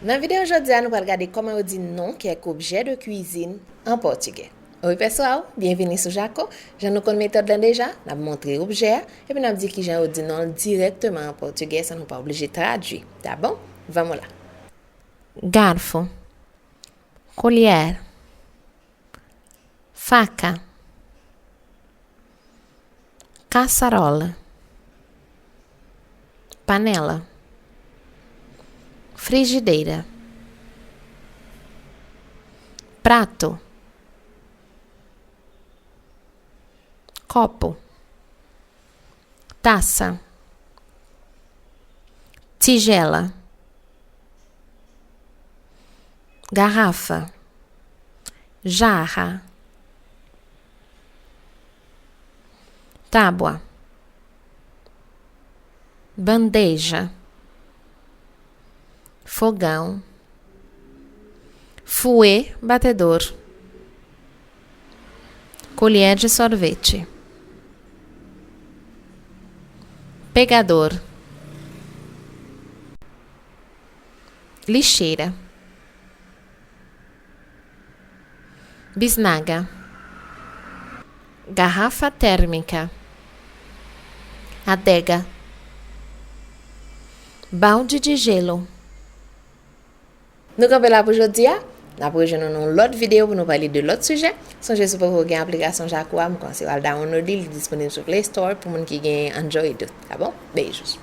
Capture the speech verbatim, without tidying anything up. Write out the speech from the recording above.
Nan videyo jodi a, nou pral gade kòman yo di non kèk objè de kwizin an pòtigè. Wi, pèswa, byenvini sou Jako. Jan nou konn metòd lan deja, n ap montre objè a, epi n ap di kijan yo di non l dirèkteman an pòtigè san nou pa oblije tradui. Tá bom? Vamos lá. Garfo. Colher. Faca. Caçarola. Panela. Frigideira. Prato. Copo. Taça. Tigela. Garrafa. Jarra. Tábua. Bandeja. Fogão. Fouet, batedor. Colher de sorvete. Pegador. Lixeira. Bisnaga. Garrafa térmica. Adega. Balde de gelo. Nou kanpe la pou jodi a. N ap rejwenn nou nan yon lòt videyo pou nou pale de lòt sijè. Sonje, si w poko gen aplikasyon Jako a, m konseye w al download li, li disponib sou Play Store pou moun ki gen Android tou. Tá bom? Beijos.